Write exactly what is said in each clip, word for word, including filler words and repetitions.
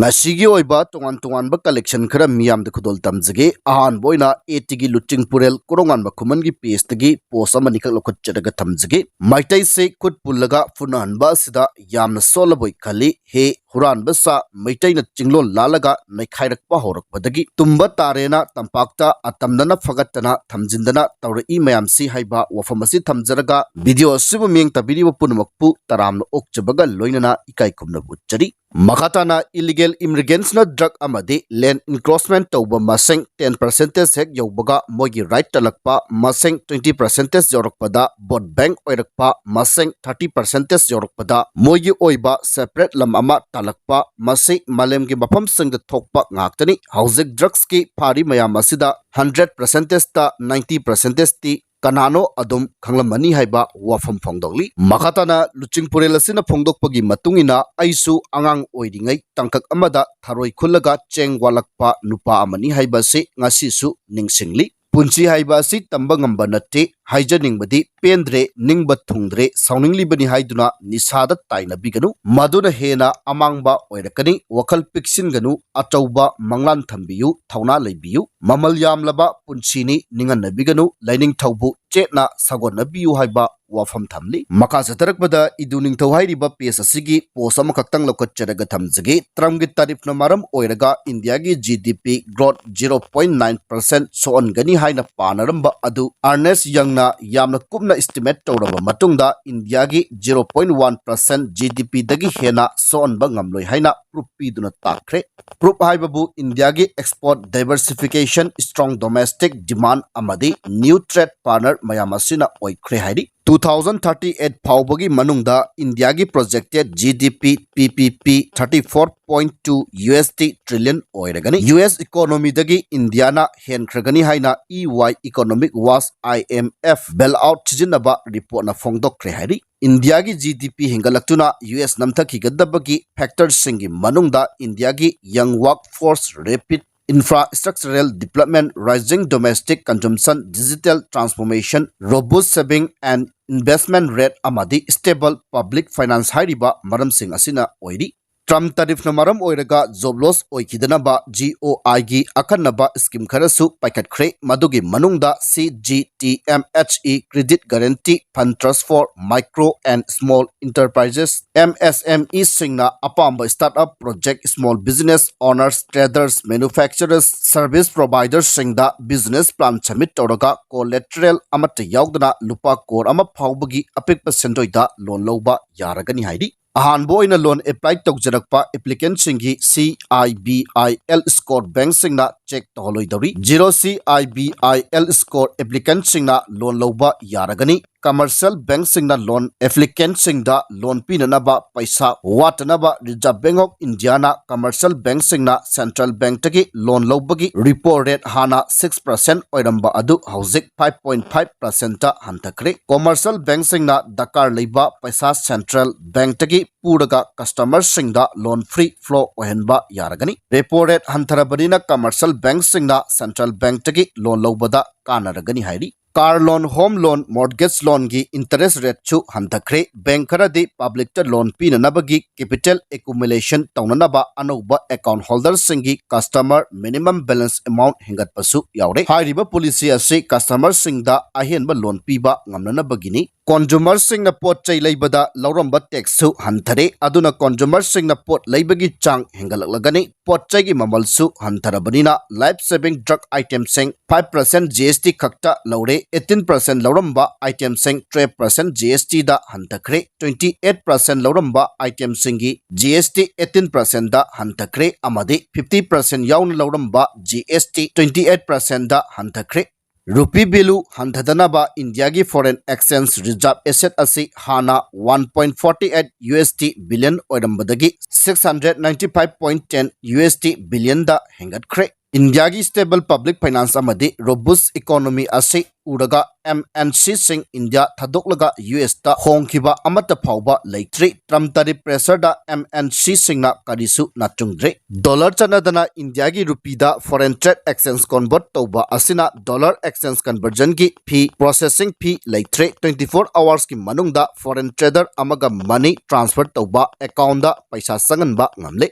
ꯉꯁꯤꯒꯤ ꯑꯣꯏꯕ ꯇꯣꯉꯥꯟ ꯇꯣꯉꯥꯟꯕ collection ꯈꯔ ꯃꯤꯌꯥꯝꯗ ꯈꯨꯗꯣꯜ ꯇꯝꯖꯒꯦ꯫ ꯑꯍꯥꯟꯕ ꯑꯣꯏꯅ A T ꯒꯤ ꯂꯨꯆꯤꯡꯄꯨꯔꯦꯜ ꯀꯣꯔꯧꯉꯥꯟꯕ ꯈꯨꯃꯟꯒꯤ page ꯇꯒꯤ post ꯑꯃꯅꯤꯈꯛ ꯂꯧꯈꯠꯆꯔꯒ ꯊꯝꯖꯒꯦ꯫ ꯃꯩꯇꯩꯁꯦ ꯈꯨꯠ ꯄꯨꯜꯂꯒ ꯐꯨꯅꯍꯟꯕ ꯑꯁꯤꯗ ꯌꯥꯝꯅ ꯁꯣꯜꯂꯕꯣꯏ ꯈꯜꯂꯤ꯫ ꯍꯦ ꯍꯨꯔꯥꯟꯕ ꯁꯥ, ꯃꯩꯇꯩꯅ ꯆꯤꯡꯂꯣꯟ ꯂꯥꯜꯂꯒ ꯅꯩꯈꯥꯏꯔꯛꯄ ꯍꯧꯔꯛꯄꯗꯒꯤ ꯇꯨꯝꯕ ꯇꯥꯔꯦꯅ ꯇꯝꯄꯥꯛꯇ ꯑꯇꯝꯅꯅ ꯐꯒꯠꯇꯅ ꯊꯝꯖꯤꯟꯗꯅ ꯇꯧꯔꯛꯏ ꯃꯌꯥꯝꯁꯤ ꯍꯥꯏꯕ ꯋꯥꯐꯝ ꯑꯁꯤ ꯊꯝꯖꯔꯒ video ꯑꯁꯤꯕꯨ ꯃꯤꯠꯌꯦꯡ ꯇꯥꯕꯤꯔꯤꯕ ꯄꯨꯝꯅꯃꯛꯄꯨ ꯇꯔꯥꯝꯅ ꯑꯣꯛꯆꯕꯒ ꯂꯣꯏꯅꯅ ꯏꯀꯥꯏ ꯈꯨꯝꯅꯕ ꯎꯠꯆꯔꯤ꯫ ꯃꯈꯥ ꯇꯥꯅ illegal immigrants ꯅ drug ꯑꯃꯗꯤ land encroachment ꯇꯧꯕ ꯃꯁꯤꯡ ten percentage ꯍꯦꯛ ꯌꯧꯕꯒ ꯃꯣꯏꯒꯤ right ꯇꯜꯂꯛꯄ ꯃꯁꯤꯡ twenty percentage ꯌꯧꯔꯛꯄꯗ vote bank ꯑꯣꯏꯔꯛꯄ ꯃꯁꯤꯡ thirty percentage ꯌꯧꯔꯛꯄꯗ ꯃꯣꯏꯒꯤ ꯑꯣꯏꯕ separate ꯂꯝ ꯑꯃ ꯇꯥꯜꯂꯛꯄ ꯃꯁꯤ ꯃꯥꯂꯦꯝꯒꯤ ꯃꯐꯝꯁꯤꯡꯗ ꯊꯣꯛꯄ ꯉꯥꯛꯇꯅꯤ꯫ ꯍꯧꯖꯤꯛ drugs ꯀꯤ ꯐꯥꯔꯤ ꯃꯌꯥꯝ ꯑꯁꯤꯗ hundred percentage ꯇ ninety percentage ꯇꯤ ꯀꯅꯥꯅꯣ ꯑꯗꯨꯝ ꯈꯪꯂꯝꯃꯅꯤ ꯍꯥꯏꯕ ꯋꯥꯐꯝ ꯐꯣꯡꯗꯣꯛꯂꯤ꯫ ꯃꯈꯥ ꯇꯥꯅ ꯂꯨꯆꯤꯡꯄꯨꯔꯦꯜ ꯑꯁꯤꯅ ꯐꯣꯡꯗꯣꯛꯄꯒꯤ ꯃꯇꯨꯡ ꯏꯟꯅ ꯑꯩꯁꯨ ꯑꯉꯥꯡ ꯑꯣꯏꯔꯤꯉꯩ ꯇꯥꯡꯀꯛ ꯑꯃꯗ ꯊꯔꯣꯏ ꯈꯨꯜꯂꯒ ꯆꯦꯡ ꯋꯥꯠꯂꯛꯄ ꯅꯨꯄꯥ ꯑꯃꯅꯤ ꯍꯥꯏꯕ ꯑꯁꯤ ꯉꯁꯤꯁꯨ ꯅꯤꯡꯁꯤꯡꯂꯤ꯫ ꯄꯨꯟꯁꯤ ꯍꯥꯏꯕ ꯑꯁꯤ ꯇꯝꯕ ꯉꯝꯕ ꯅꯠꯇꯦ꯫ ꯍꯥꯏꯖꯅꯤꯡꯕꯗꯤ ꯄꯦꯟꯗ꯭ꯔꯦ, ꯅꯤꯡꯕ ꯊꯨꯡꯗ꯭ꯔꯦ, ꯁꯥꯎꯅꯤꯡꯂꯤꯕꯅꯤ ꯍꯥꯏꯗꯨꯅ ꯅꯤꯁꯥꯗ ꯇꯥꯏꯅꯕꯤꯒꯅꯨ꯫ ꯃꯗꯨꯅ ꯍꯦꯟꯅ ꯑꯃꯥꯡꯕ ꯑꯣꯏꯔꯛꯀꯅꯤ꯫ ꯋꯥꯈꯜ ꯄꯤꯛꯁꯤꯟꯒꯅꯨ꯫ ꯑꯆꯧꯕ ꯃꯪꯂꯥꯟ ꯊꯝꯕꯤꯌꯨ꯫ ꯊꯧꯅꯥ ꯂꯩꯕꯤꯌꯨ꯫ ꯃꯃꯜ ꯌꯥꯝꯂꯕ ꯄꯨꯟꯁꯤꯅꯤ꯫ ꯅꯤꯡꯍꯟꯅꯕꯤꯒꯅꯨ꯫ ꯂꯥꯏꯅꯤꯡꯊꯧꯕꯨ ꯆꯦꯠꯅ ꯁꯥꯒꯣꯟꯅꯕꯤꯌꯨ ꯍꯥꯏꯕ ꯋꯥꯐꯝ ꯊꯝꯂꯤ꯫ ꯃꯈꯥ ꯆꯠꯊꯔꯛꯄꯗ ꯏꯗꯨ ꯅꯤꯡꯊꯧ ꯍꯥꯏꯔꯤꯕ page ꯑꯁꯤꯒꯤ post ꯑꯃꯈꯛꯇꯪ ꯂꯧꯈꯠꯆꯔꯒ ꯊꯝꯖꯒꯦ꯫ ꯇ꯭ꯔꯝꯞꯀꯤ ꯇꯥꯔꯤꯐꯅ ꯃꯔꯝ ꯑꯣꯏꯔꯒ ꯏꯟꯗꯤꯌꯥꯒꯤ G D P growth zero point nine percent ꯁꯣꯛꯍꯟꯒꯅꯤ ꯍꯥꯏꯅ ꯄꯥꯅꯔꯝꯕ ꯑꯗꯨ Ernst Young ꯅ ꯌꯥꯝꯅ ꯀꯨꯞꯅ estimate ꯇꯧꯔꯕ ꯃꯇꯨꯡꯗ ꯏꯟꯗꯤꯌꯥꯒꯤ zero point one percent G D P ꯗꯒꯤ ꯍꯦꯟꯅ ꯁꯣꯛꯍꯟꯕ ꯉꯝꯂꯣꯏ ꯍꯥꯏꯅ proof ꯄꯤꯗꯨꯅ ꯇꯥꯛꯈ꯭ꯔꯦ꯫ Proof ꯍꯥꯏꯕꯕꯨ ꯏꯟꯗꯤꯌꯥꯒꯤ export diversification, strong domestic demand ꯑꯃꯗꯤ new trade partner ꯃꯌꯥꯝ ꯑꯁꯤꯅ ꯑꯣꯏꯈ꯭ꯔꯦ ꯍꯥꯏꯔꯤ꯫ Two thousand thirty eight ꯐꯥꯎꯕꯒꯤ ꯃꯅꯨꯡꯗ ꯏꯟꯗꯤꯌꯥꯒꯤ projected G D P P P P thirty four point two U S D trillion ꯑꯣꯏꯔꯒꯅꯤ꯫ U S economy ꯗꯒꯤ ꯏꯟꯗꯤꯌꯥꯅ ꯍꯦꯟꯈ꯭ꯔꯒꯅꯤ ꯍꯥꯏꯅ E Y Economic Watch, I M F bailout ꯁꯤꯖꯤꯟꯅꯕ report ꯅ ꯐꯣꯡꯗꯣꯛꯈ꯭ꯔꯦ ꯍꯥꯏꯔꯤ꯫ ꯏꯟꯗꯤꯌꯥꯒꯤ G D P ꯍꯦꯟꯒꯠꯂꯛꯇꯨꯅ U S ꯅꯝꯊꯈꯤꯒꯗꯕꯒꯤ factor ꯁꯤꯡꯒꯤ ꯃꯅꯨꯡꯗ ꯏꯟꯗꯤꯌꯥꯒꯤ young workforce, rapid infrastructural development, rising domestic consumption, digital transformation, robust saving and investment rate ꯑꯃꯗꯤ stable public finance ꯍꯥꯏꯔꯤꯕ ꯃꯔꯝꯁꯤꯡ ꯑꯁꯤꯅ ꯑꯣꯏꯔꯤ꯫ ꯇ꯭ꯔꯝꯞ ꯇꯥꯔꯤꯐꯅ ꯃꯔꯝ ꯑꯣꯏꯔꯒ ꯖꯣꯕ ꯂꯣꯁ ꯑꯣꯏꯈꯤꯗꯅꯕ ꯖꯤ ꯑꯣ ꯑꯥꯏꯒꯤ ꯑꯀꯟꯅꯕ ꯁ꯭ꯀꯤꯝ ꯈꯔꯁꯨ ꯄꯥꯏꯈꯠꯈ꯭ꯔꯦ꯫ ꯃꯗꯨꯒꯤ ꯃꯅꯨꯡꯗ C G T M H E, credit guarantee fund trust for micro and small enterprises, M S M ꯏꯁꯤꯡꯅ ꯑꯄꯥꯝꯕ start up project, small business owners, traders, manufacturers, service ꯄ꯭ꯔꯣꯚꯥꯏꯗꯔꯁꯤꯡꯗ business plan submit ꯇꯧꯔꯒ collateral ꯑꯃꯠꯇ ꯌꯥꯎꯗꯅ ꯂꯨꯄꯥ core ꯑꯃ ꯐꯥꯎꯕꯒꯤ ꯑꯄꯤꯛꯄ ꯁꯦꯟꯗꯣꯏꯗ ꯂꯣꯟ ꯂꯧꯕ ꯌꯥꯔꯒꯅꯤ ꯍꯥꯏꯔꯤ꯫ ꯑꯍꯥꯟꯕ ꯑꯣꯏꯅ ꯂꯣꯟ ꯑꯦꯄ꯭ꯂꯥꯏ ꯇꯧꯖꯔꯛꯄ ꯑꯦꯄ꯭ꯂꯤꯀꯦꯟꯁꯤꯡꯒꯤ C I B I L score ꯕꯦꯡꯁꯤꯡꯅ ꯆꯦꯛ ꯇꯧꯍꯜꯂꯣꯏꯗꯧꯔꯤ꯫ Zero C I B I L score ꯑꯦꯄ꯭ꯂꯤꯀꯦꯟꯁꯤꯡꯅ ꯂꯣꯟ ꯂꯧꯕ ꯌꯥꯔꯒꯅꯤ꯫ ꯀꯃꯔꯁꯤꯌꯦꯜ ꯕꯦꯡꯁꯤꯡꯅ ꯂꯣꯟ ꯑꯦꯄ꯭ꯂꯤꯀꯦꯟꯁꯤꯡꯗ ꯂꯣꯟ ꯄꯤꯅꯅꯕ ꯄꯩꯁꯥ ꯋꯥꯠꯇꯅꯕ ꯔꯤꯖꯔꯚ ꯕꯦꯡ ꯑꯣꯐ ꯏꯟꯗꯤꯌꯥꯅ ꯀꯃꯔꯁꯤꯌꯦꯜ ꯕꯦꯡꯁꯤꯡꯅ ꯁꯦꯟꯇ꯭ꯔꯦꯜ ꯕꯦꯡꯛꯇꯒꯤ ꯂꯣꯟ ꯂꯧꯕꯒꯤ ꯔꯤꯄꯣ ꯔꯦꯠ ꯍꯥꯟꯅ ꯁꯤꯛꯁ ꯄꯔꯁꯦꯟꯠ ꯑꯣꯏꯔꯝꯕ ꯑꯗꯨ ꯍꯧꯖꯤꯛ ꯐꯥꯏꯚ ꯄꯣꯏꯟꯠ ꯐꯥꯏꯚ ꯄꯔꯁꯦꯟꯠꯇ ꯍꯟꯊꯈ꯭ꯔꯦ꯫ ꯀꯃꯔꯁꯤꯌꯦꯜ ꯕꯦꯡꯁꯤꯡꯅ ꯗꯔꯀꯥꯔ ꯂꯩꯕ ꯄꯩꯁꯥ ꯁꯦꯟꯇ꯭ꯔꯦꯜ ꯕꯦꯡꯛꯇꯒꯤ ꯄꯨꯔꯒ ꯀꯁꯇꯃꯔꯁꯤꯡꯗ ꯂꯣꯟ ꯐ꯭ꯔꯤ ꯐ꯭ꯂꯣ ꯑꯣꯏꯍꯟꯕ ꯌꯥꯔꯒꯅꯤ꯫ ꯔꯦꯄꯣ ꯔꯦꯠ ꯍꯟꯊꯔꯕꯅꯤꯅ ꯀꯃꯔꯁꯤꯌꯦꯜ ꯕꯦꯡꯛꯁꯤꯡꯅ ꯁꯦꯟꯇ꯭ꯔꯦꯜ ꯕꯦꯡꯛꯇꯒꯤ ꯂꯣꯟ ꯂꯧꯕꯗ ꯀꯥꯟꯅꯔꯒꯅꯤ ꯍꯥꯏꯔꯤ꯫ ꯀꯥꯔ ꯂꯣꯟ, ꯍꯣꯝ ꯂꯣꯟ, ꯃꯣꯔꯇꯒꯦꯖ ꯂꯣꯟꯒꯤ ꯏꯟꯇꯔꯦꯁ ꯔꯦꯠꯁꯨ ꯍꯟꯊꯈ꯭ꯔꯦ꯫ ꯕꯦꯡꯛ ꯈꯔꯗꯤ ꯄꯕ꯭ꯂꯤꯛꯇ ꯂꯣꯟ ꯄꯤꯅꯅꯕꯒꯤ ꯀꯦꯄꯤꯇꯦꯜ ꯑꯦꯀꯨꯃꯨꯂꯦꯁꯟ ꯇꯧꯅꯅꯕ ꯑꯅꯧꯕ account ꯍꯣꯜꯗꯔꯁꯤꯡꯒꯤ customer minimum balance amount ꯍꯦꯟꯒꯠꯄꯁꯨ ꯌꯥꯎꯔꯦ꯫ ꯍꯥꯏꯔꯤꯕ ꯄꯣꯂꯤꯁꯤ ꯑꯁꯤ ꯀꯁꯇꯃꯔꯁꯤꯡꯗ ꯑꯍꯦꯟꯕ ꯂꯣꯟ ꯄꯤꯕ ꯉꯝꯅꯅꯕꯒꯤꯅꯤ꯫ ꯀꯟꯖꯨꯃꯔꯁꯤꯡꯅ ꯄꯣꯠ ꯆꯩ ꯂꯩꯕꯗ ꯂꯧꯔꯝꯕ ꯇꯦꯛꯁꯁꯨ ꯍꯟꯊꯔꯦ꯫ ꯑꯗꯨꯅ ꯀꯟꯖꯨꯃꯔꯁꯤꯡꯅ ꯄꯣꯠ ꯂꯩꯕꯒꯤ ꯆꯥꯡ ꯍꯦꯟꯒꯠꯂꯛꯂꯒꯅꯤ꯫ ꯄꯣꯠ ꯆꯩꯒꯤ ꯃꯃꯜꯁꯨ ꯍꯟꯊꯔꯕꯅꯤꯅ ꯂꯥꯏꯐ ꯁꯦꯚꯤꯡ ꯗ꯭ꯔꯒ ꯑꯥꯏꯇꯦꯝꯁꯤꯡ five percent G S T ꯈꯛꯇ ꯂꯧꯔꯦ꯫ ꯑꯩꯠꯇꯤꯟ ꯄꯔꯁꯦꯟꯠ ꯂꯧꯔꯝꯕ ꯑꯥꯏꯇꯦꯝꯁꯤꯡ ꯇꯨꯋꯦꯜꯐ ꯄꯔꯁꯦꯟꯠ ꯖꯤ ꯑꯦꯁ ꯇꯤꯗ ꯍꯟꯊꯈ꯭ꯔꯦ꯫ ꯇ꯭ꯋꯦꯟꯇꯤ ꯑꯩꯠ ꯄꯔꯁꯦꯟꯠ ꯂꯧꯔꯝꯕ ꯑꯥꯏꯇꯦꯝꯁꯤꯡꯒꯤ ꯖꯤ ꯑꯦꯁ ꯇꯤ ꯑꯩꯠꯇꯤꯟ ꯄꯔꯁꯦꯟꯠꯇ ꯍꯟꯊꯈ꯭ꯔꯦ꯫ ꯑꯃꯗꯤ ꯐꯤꯐꯇꯤ ꯄꯔꯁꯦꯟꯠ ꯌꯥꯎꯅ ꯂꯧꯔꯝꯕ G S T twenty eight ꯄꯔꯁꯦꯟꯠꯇ ꯍꯟꯊꯈ꯭ꯔꯦ꯫ ꯔꯨꯄꯤ ꯚꯦꯂꯨ ꯍꯟꯊꯗꯅꯕ ꯏꯟꯗꯤꯌꯥꯒꯤ ꯐꯣꯔꯦꯟ ꯑꯦꯛꯁꯆꯦꯟꯖ ꯔꯤꯖꯔꯚ ꯑꯦꯁꯦꯠ ꯑꯁꯤ ꯍꯥꯟꯅ one point forty eight U S D billion ꯑꯣꯏꯔꯝꯕꯗꯒꯤ six hundred ninety five point ten U S D ꯕꯤꯂꯤꯌꯟꯗ ꯍꯦꯟꯒꯠꯈ꯭ꯔꯦ꯫ ꯏꯟꯗꯤꯌꯥꯒꯤ stable public finance ꯑꯃꯗꯤ robust economy ꯑꯁꯤ ꯎꯔꯒ M N Cꯁꯤꯡ ꯏꯟꯗꯤꯌꯥ ꯊꯥꯗꯣꯛꯂꯒ U S ꯇ ꯍꯣꯡꯈꯤꯕ ꯑꯃꯠꯇ ꯐꯥꯎꯕ ꯂꯩꯇ꯭ꯔꯤ꯫ Trump tariff pressureꯗ M N Cꯁꯤꯡꯅ ꯀꯔꯤꯁꯨ ꯅꯥꯆꯨꯡꯗ꯭ꯔꯤ꯫ Dollar ꯆꯠꯅꯗꯅ ꯏꯟꯗꯤꯌꯥꯒꯤ ꯔꯨꯄꯤꯗ foreign trade exchange convert ꯇꯧꯕ ꯑꯁꯤꯅ dollar exchange conversionꯒꯤ fee, processing fee ꯂꯩꯇ꯭ꯔꯦ꯫ Twenty four hoursꯀꯤ ꯃꯅꯨꯡꯗ foreign trader ꯑꯃꯒ money transfer ꯇꯧꯕ, accountꯗ ꯄꯩꯁꯥ ꯆꯪꯍꯟꯕ ꯉꯝꯂꯦ꯫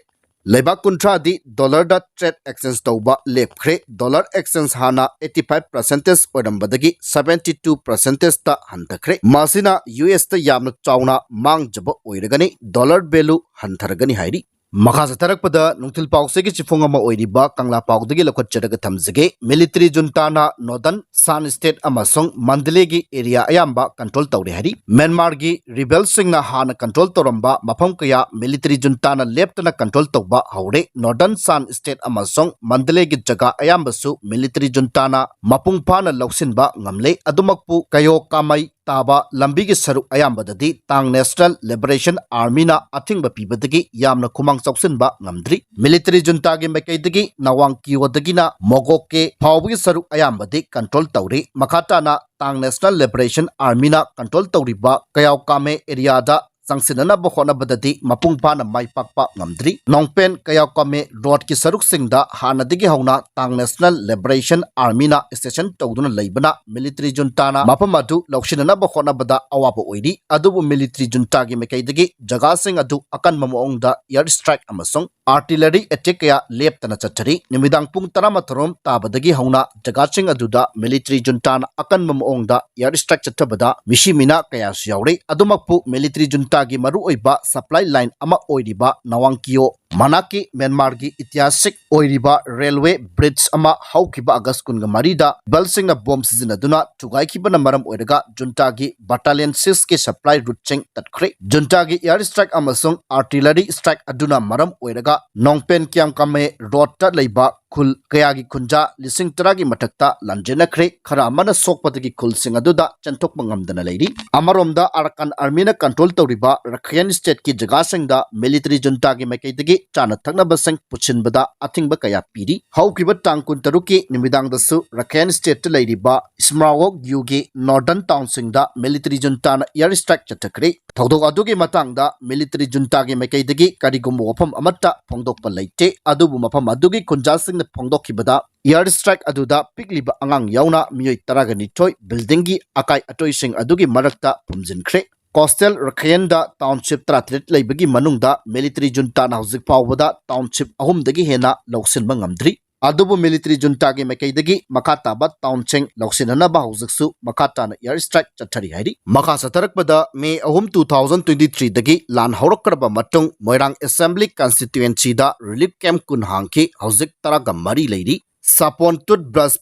ꯂꯩꯕꯥꯛ ꯀꯨꯟꯊ꯭ꯔꯥꯗꯤ dollarꯗ trade exchange ꯇꯧꯕ ꯂꯦꯞꯈ꯭ꯔꯦ꯫ Dollar exchange ꯍꯥꯟꯅ eighty five percentage ꯑꯣꯏꯔꯝꯕꯗꯒꯤ seventy two percentageꯇ ꯍꯟꯊꯈ꯭ꯔꯦ꯫ ꯃꯁꯤꯅ U S ꯇ ꯌꯥꯝꯅ ꯆꯥꯎꯅ ꯃꯥꯡꯖꯕ ꯑꯣꯏꯔꯒꯅꯤ꯫ Dollar value ꯍꯟꯊꯔꯒꯅꯤ ꯍꯥꯏꯔꯤ꯫ ꯃꯈꯥ ꯆꯠꯊꯔꯛꯄꯗ ꯅꯨꯡꯊꯤꯜ ꯄꯥꯎꯆꯦꯒꯤ ꯆꯤꯐꯣꯡ ꯑꯃ ꯑꯣꯏꯔꯤꯕ ꯀꯪꯂꯥ ꯄꯥꯎꯗꯒꯤ ꯂꯧꯈꯠꯆꯔꯒ ꯊꯝꯖꯒꯦ꯫ Military juntaꯅ Northern Shan State ꯑꯃꯁꯨꯡ ꯃꯟꯗꯂꯦꯒꯤ area ꯑꯌꯥꯝꯕ control ꯇꯧꯔꯦ ꯍꯥꯏꯔꯤ꯫ ꯃ꯭ꯌꯥꯟꯃꯥꯔꯒꯤ rebelꯁꯤꯡꯅ ꯍꯥꯟꯅ control ꯇꯧꯔꯝꯕ ꯃꯐꯝ ꯀꯌꯥ military juntaꯅ ꯂꯦꯞꯇꯅ control ꯇꯧꯕ ꯍꯧꯔꯦ꯫ Northern Shan State ꯑꯃꯁꯨꯡ ꯃꯟꯗꯂꯦꯒꯤ ꯖꯒꯥ ꯑꯌꯥꯝꯕꯁꯨ military juntaꯅ ꯃꯄꯨꯡ ꯐꯥꯅ ꯂꯧꯁꯤꯟꯕ ꯉꯝꯂꯦ꯫ ꯑꯗꯨꯃꯛꯄꯨ ꯀꯌꯣ ꯀꯥꯃꯩ ꯇꯥꯕ ꯂꯝꯕꯤꯒꯤ ꯁꯔꯨꯛ ꯑꯌꯥꯝꯕꯗꯗꯤ ꯇꯥꯡ National Liberation Armyꯅ ꯑꯊꯤꯡꯕ ꯄꯤꯕꯗꯒꯤ ꯌꯥꯝꯅ ꯈꯨꯃꯥꯡ ꯆꯥꯎꯁꯤꯟꯕ ꯉꯝꯗ꯭ꯔꯤ꯫ Military juntaꯒꯤ ꯃꯥꯏꯀꯩꯗꯒꯤ ꯅꯋꯥꯡ ꯀꯤꯌꯣꯗꯒꯤꯅ ꯃꯣꯒꯣꯀꯦ ꯐꯥꯎꯕꯒꯤ ꯁꯔꯨꯛ ꯑꯌꯥꯝꯕꯗꯤ control ꯇꯧꯔꯤ꯫ ꯃꯈꯥ ꯇꯥꯅ ꯇꯥꯡ National Liberation Armyꯅ control ꯇꯧꯔꯤꯕ ꯀꯌꯥꯎ ꯀꯥꯃꯦ areaꯗ ꯆꯪꯁꯤꯟꯅꯅꯕ ꯍꯣꯠꯅꯕꯗꯗꯤ ꯃꯄꯨꯡ ꯐꯥꯅ ꯃꯥꯏ ꯄꯥꯛꯄ ꯉꯝꯗ꯭ꯔꯤ꯫ ꯅꯣꯡꯄꯦꯟ ꯀꯌꯥꯎ ꯀꯥꯃꯦ roadꯀꯤ ꯁꯔꯨꯛꯁꯤꯡꯗ ꯍꯥꯟꯅꯗꯒꯤ ꯍꯧꯅ ꯇꯥꯡ National Liberation Armyꯅ station ꯇꯧꯗꯨꯅ ꯂꯩꯕꯅ military juntaꯅ ꯃꯐꯝ ꯑꯗꯨ ꯂꯧꯁꯤꯟꯅꯅꯕ ꯍꯣꯠꯅꯕꯗ ꯑꯋꯥꯕ ꯑꯣꯏꯔꯤ꯫ ꯑꯗꯨꯕꯨ military juntaꯒꯤ ꯃꯥꯏꯀꯩꯗꯒꯤ ꯖꯒꯥꯁꯤꯡ ꯑꯗꯨ ꯑꯀꯟꯕ ꯃꯑꯣꯡꯗ air strike ꯑꯃꯁꯨꯡ artillery attack ꯀꯌꯥ ꯂꯦꯞꯇꯅ ꯆꯠꯊꯔꯤ꯫ ꯅꯨꯃꯤꯗꯥꯡ ꯄꯨꯡ ꯇꯔꯥꯃꯥꯊꯣꯏ ꯔꯣꯝ ꯇꯥꯕꯗꯒꯤ ꯍꯧꯅ ꯖꯒꯥꯁꯤꯡ ꯑꯗꯨꯗ military juntaꯅ ꯑꯀꯟꯕ ꯃꯑꯣꯡꯗ air strike ꯆꯠꯊꯕꯗ ꯃꯤꯁꯤ ꯃꯤꯅꯥ ꯀꯌꯥꯁꯨ ꯌꯥꯎꯔꯤ꯫ ꯑꯗꯨꯃꯛꯄꯨ military juntaꯒꯤ ꯃꯔꯨꯑꯣꯏꯕ supply line ꯑꯃ ꯑꯣꯏꯔꯤꯕ ꯅꯋꯥꯡꯀꯤꯌꯣ ꯃꯅꯥꯛꯀꯤ ꯃ꯭ꯌꯥꯟꯃꯥꯔꯒꯤ ꯏꯇꯤꯍꯥꯁꯤꯛ ꯑꯣꯏꯔꯤꯕ railway bridge ꯑꯃ ꯍꯧꯈꯤꯕ August ꯀꯨꯟꯃꯔꯤꯗ rebelꯁꯤꯡꯅ bomb ꯁꯤꯖꯤꯟꯅꯗꯨꯅ ꯊꯨꯒꯥꯏꯈꯤꯕꯅ ꯃꯔꯝ ꯑꯣꯏꯔꯒ juntaꯒꯤ battalion sixꯀꯤ supply routeꯁꯤꯡ ꯇꯠꯈ꯭ꯔꯦ꯫ Juntaꯒꯤ air strike ꯑꯃꯁꯨꯡ artillery strike ꯑꯗꯨꯅ ꯃꯔꯝ ꯑꯣꯏꯔꯒ ꯅꯣꯡꯄꯦꯟ ꯀꯤꯌꯥꯝꯀꯥꯃꯦ roadꯇ ꯂꯩꯕ ꯈꯨꯜ ꯀꯌꯥꯒꯤ ꯈꯨꯟꯖꯥ ꯂꯤꯁꯤꯡ ꯇꯔꯥꯒꯤ ꯃꯊꯛꯇ ꯂꯥꯟꯖꯦꯟꯅꯈ꯭ꯔꯦ꯫ ꯈꯔ ꯑꯃꯅ ꯁꯣꯛꯄꯗꯒꯤ ꯈꯨꯜꯁꯤꯡ ꯑꯗꯨꯗ ꯆꯦꯟꯊꯣꯛꯄ ꯉꯝꯗꯅ ꯂꯩꯔꯤ꯫ ꯑꯃꯔꯣꯝꯗ Arakan Armyꯅ control ꯇꯧꯔꯤꯕ Rakhine Stateꯀꯤ ꯖꯒꯥꯁꯤꯡꯗ military juntaꯒꯤ ꯃꯥꯏꯀꯩꯗꯒꯤ ꯆꯥꯅ ꯊꯛꯅꯕꯁꯤꯡ ꯄꯨꯁꯤꯟꯕꯗ ꯑꯊꯤꯡꯕ ꯀꯌꯥ ꯄꯤꯔꯤ꯫ ꯍꯧꯈꯤꯕ ꯇꯥꯡ ꯀꯨꯟꯇꯔꯨꯛꯀꯤ ꯅꯨꯃꯤꯗꯥꯡꯗꯁꯨ ꯔꯈꯦꯟ ꯁ꯭ꯇꯦꯠꯇ ꯂꯩꯔꯤꯕ ꯏꯁꯃꯥꯔꯒꯣꯛ ꯌꯨꯒꯤ ꯅꯣꯔꯗꯔꯟ ꯇꯥꯎꯟꯁꯤꯡꯗ ꯃꯤꯂꯤꯇꯔꯤ ꯖꯨꯟꯇꯥꯅ ꯏꯌꯥꯔ ꯁ꯭ꯇ꯭ꯔꯥꯏꯛ ꯆꯠꯊꯈ꯭ꯔꯦ꯫ ꯊꯧꯗꯣꯛ ꯑꯗꯨꯒꯤ ꯃꯇꯥꯡꯗ ꯃꯤꯂꯤꯇꯔꯤ ꯖꯨꯟꯇꯥꯒꯤ ꯃꯥꯏꯀꯩꯗꯒꯤ ꯀꯔꯤꯒꯨꯝꯕ ꯋꯥꯐꯝ ꯑꯃꯠꯇ ꯐꯣꯡꯗꯣꯛꯄ ꯂꯩꯇꯦ꯫ ꯑꯗꯨꯕꯨ ꯃꯐꯝ ꯑꯗꯨꯒꯤ ꯈꯨꯟꯖꯥꯁꯤꯡꯅ ꯐꯣꯡꯗꯣꯛꯈꯤꯕꯗ, ꯏꯌꯥꯔ ꯁ꯭ꯇ꯭ꯔꯥꯏꯛ ꯑꯗꯨꯗ ꯄꯤꯛꯂꯤꯕ ꯑꯉꯥꯡ ꯌꯥꯎꯅ ꯃꯤꯑꯣꯏ ꯇꯔꯥꯒ ꯅꯤꯊꯣꯏ ꯕꯤꯜꯗꯤꯡꯒꯤ ꯑꯀꯥꯏ ꯑꯇꯣꯏꯁꯤꯡ ꯑꯗꯨꯒꯤ ꯃꯔꯛꯇ ꯐꯨꯝꯖꯤꯟꯈ꯭ꯔꯦ꯫ ꯀꯣꯁꯇꯦꯜ ꯔꯈꯦꯟꯗ ꯇꯥꯎꯟꯁꯤꯞ ꯇꯔꯥꯇꯔꯦꯠ ꯂꯩꯕꯒꯤ ꯃꯅꯨꯡꯗ ꯃꯤꯂꯤꯇꯔꯤ ꯖꯨꯟꯇꯥꯅ ꯍꯧꯖꯤꯛ ꯐꯥꯎꯕꯗ ꯇꯥꯎꯟꯁꯤꯞ ꯑꯍꯨꯝꯗꯒꯤ ꯍꯦꯟꯅ ꯂꯧꯁꯤꯟꯕ ꯉꯝꯗ꯭ꯔꯤ꯫ ꯑꯗꯨꯕꯨ ꯃꯤꯂꯤꯇꯔꯤ ꯖꯨꯟꯇꯥꯒꯤ ꯃꯥꯏꯀꯩꯗꯒꯤ ꯃꯈꯥ ꯇꯥꯕ ꯇꯥꯎꯟꯁꯤꯡ ꯂꯧꯁꯤꯟꯅꯅꯕ ꯍꯧꯖꯤꯛꯁꯨ ꯃꯈꯥ ꯇꯥꯅ ꯏꯌꯥꯔ ꯁ꯭ꯇ꯭ꯔꯥꯏꯛ ꯆꯠꯊꯔꯤ ꯍꯥꯏꯔꯤ꯫ ꯃꯈꯥ ꯆꯠꯊꯔꯛꯄꯗ, ꯃꯦ ꯑꯍꯨꯝ, two thousand twenty threeꯗꯒꯤ ꯂꯥꯟ ꯍꯧꯔꯛꯈ꯭ꯔꯕ ꯃꯇꯨꯡ ꯃꯣꯏꯔꯥꯡ ꯑꯦꯁꯦꯝꯕ꯭ꯂꯤ ꯀꯟꯁꯇꯤꯇ꯭ꯋꯦꯟꯁꯤꯗ ꯔꯤꯂꯤꯐ ꯀꯦꯝꯞ ꯀꯨꯟ ꯍꯥꯡꯈꯤ꯫ ꯍꯧꯖꯤꯛ ꯇꯔꯥꯒ ꯃꯔꯤ ꯂꯩꯔꯤ꯫ ꯁꯥꯄꯣꯟ, ꯇꯨꯠ ꯕ꯭ꯔꯁ,